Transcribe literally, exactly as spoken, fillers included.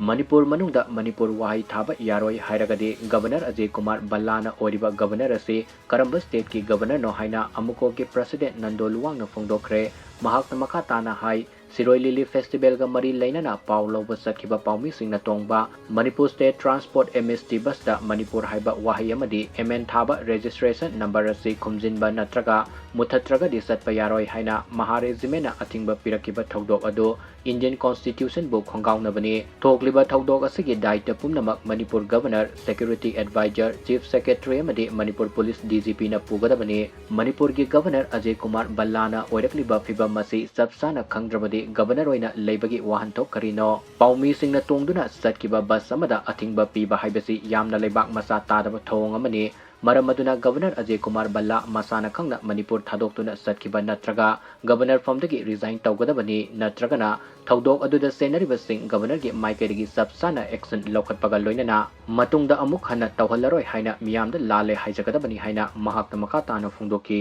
ꯃꯅꯤꯄꯨꯔ ꯃꯅꯨꯡꯗ ꯃꯅꯤꯄꯨꯔ ꯋꯥꯍꯩ ꯊꯥꯕ ꯌꯥꯔꯣꯏ ꯍꯥꯏꯔꯒꯗꯤ ꯒꯕꯅꯔ ꯑꯖꯦ ꯀꯨꯃꯥꯔ ꯚꯜꯂꯥꯅ ꯑꯣꯏꯔꯤꯕ ꯒꯕꯅꯔ ꯑꯁꯤ ꯀꯔꯝꯕ ꯁ꯭ꯇꯦꯠꯀꯤ ꯒꯕꯅꯔꯅꯣ ꯍꯥꯏꯅ ꯑꯃꯨꯀꯣꯒꯤ ꯄ꯭ꯔꯁꯤꯗꯦꯟꯠ ꯅꯟꯗꯣ ꯂꯨꯋꯥꯡꯅ ꯐꯣꯡꯗꯣꯛꯈ꯭ꯔꯦ꯫ ꯃꯍꯥꯛꯅ ꯃꯈꯥ ꯇꯥꯅ ꯍꯥꯏ, ꯁꯤꯔꯣꯏ ꯂꯤꯂꯤ ꯐꯦꯁꯇꯤꯚꯦꯜꯒ ꯃꯔꯤ ꯂꯩꯅꯅ ꯄꯥꯎ ꯂꯧꯕ ꯆꯠꯈꯤꯕ ꯄꯥꯎꯃꯤꯁꯤꯡꯅ ꯇꯣꯡꯕ ꯃꯅꯤꯄꯨꯔ ꯁ꯭ꯇꯦꯠ ꯇ꯭ꯔꯥꯟꯁꯄꯣꯔꯠ, ꯑꯦꯝ ꯑꯦꯁ ꯇꯤ, ꯕꯁꯇ ꯃꯅꯤꯄꯨꯔ ꯍꯥꯏꯕ ꯋꯥꯍꯩ ꯑꯃꯗꯤ ꯑꯦꯝ ꯑꯦꯟ ꯊꯥꯕ ꯔꯦꯖꯤꯁꯇ꯭ꯔꯦꯁꯟ ꯅꯝꯕꯔ ꯑꯁꯤ ꯈꯨꯝꯖꯤꯟꯕ ꯅꯠꯇ꯭ꯔꯒ ꯃꯨꯊꯠꯇ꯭ꯔꯒꯗꯤ ꯆꯠꯄ ꯌꯥꯔꯣꯏ ꯍꯥꯏꯅ ꯃꯍꯥ ꯔꯦꯖꯤꯃꯦꯟꯅ ꯑꯊꯤꯡꯕ ꯄꯤꯔꯛꯈꯤꯕ ꯊꯧꯗꯣꯛ ꯑꯗꯨ ꯏꯟꯗꯤꯌꯟ ꯀꯣꯟꯁꯇꯤꯇ꯭ꯌꯨꯁꯟꯕꯨ ꯈꯣꯡꯒꯥꯎꯅꯕꯅꯤ꯫ ꯊꯣꯛꯂꯤꯕ ꯊꯧꯗꯣꯛ ꯑꯁꯤꯒꯤ ꯗꯥꯏꯇ ꯄꯨꯝꯅꯃꯛ Manipur governor, security adviser, chief secretary ꯑꯃꯗꯤ ꯃꯅꯤꯄꯨꯔ ꯄꯨꯂꯤꯁ ꯗꯤ ꯖꯤ ꯄꯤꯅ ꯄꯨꯒꯗꯕꯅꯤ꯫ ꯃꯅꯤꯄꯨꯔꯒꯤ ꯒꯕꯅꯔ ꯑꯖꯦ ꯀꯨꯃꯥꯔ ꯚꯜꯂꯥꯅ ꯑꯣꯏꯔꯛꯂꯤꯕ ꯐꯤꯚꯝ ꯑꯁꯤ ꯆꯞ ꯆꯥꯅ ꯈꯪꯗ꯭ꯔꯕꯗꯤ ꯒꯕꯅꯔ ꯑꯣꯏꯅ ꯂꯩꯕꯒꯤ ꯋꯥꯍꯟꯊꯣꯛ ꯀꯔꯤꯅꯣ? ꯄꯥꯎꯃꯤꯁꯤꯡꯅ ꯇꯣꯡꯗꯨꯅ ꯆꯠꯈꯤꯕ ꯕꯁ ꯑꯃꯗ ꯑꯊꯤꯡꯕ ꯄꯤꯕ ꯍꯥꯏꯕꯁꯤ ꯌꯥꯝꯅ ꯂꯩꯕꯥꯛ ꯃꯆꯥ ꯇꯥꯗꯕ ꯊꯧꯑꯣꯡ ꯑꯃꯅꯤ꯫ ꯃꯔꯝ ꯑꯗꯨꯅ ꯒꯕꯅꯔ ꯑꯖꯦ ꯀꯨꯃꯥꯔ ꯚꯜꯂꯥ ꯃꯁꯥꯅ ꯈꯪꯅ ꯃꯅꯤꯄꯨꯔ ꯊꯥꯗꯣꯛꯇꯨꯅ ꯆꯠꯈꯤꯕ ꯅꯠꯇ꯭ꯔꯒ ꯒꯕꯅꯔ ꯐꯝꯗꯒꯤ ꯔꯤꯖꯥꯏꯟ ꯇꯧꯒꯗꯕꯅꯤ, ꯅꯠꯇ꯭ꯔꯒꯅ ꯊꯧꯗꯣꯛ ꯑꯗꯨꯗ ꯆꯦꯟꯅꯔꯤꯕꯁꯤꯡ ꯒꯕꯅꯔꯒꯤ ꯃꯥꯏꯀꯩꯗꯒꯤ ꯆꯞ ꯆꯥꯅ ꯑꯦꯛꯁꯟ ꯂꯧꯈꯠꯄꯒ ꯂꯣꯏꯅꯅ ꯃꯇꯨꯡꯗ ꯑꯃꯨꯛ ꯍꯟꯅ ꯇꯧꯍꯜꯂꯔꯣꯏ ꯍꯥꯏꯅ ꯃꯤꯌꯥꯝꯗ ꯂꯥꯜꯂꯦ ꯍꯥꯏꯖꯒꯗꯕꯅꯤ ꯍꯥꯏꯅ ꯃꯍꯥꯛꯅ ꯃꯈꯥ ꯇꯥꯅ ꯐꯣꯡꯗꯣꯛꯈꯤ꯫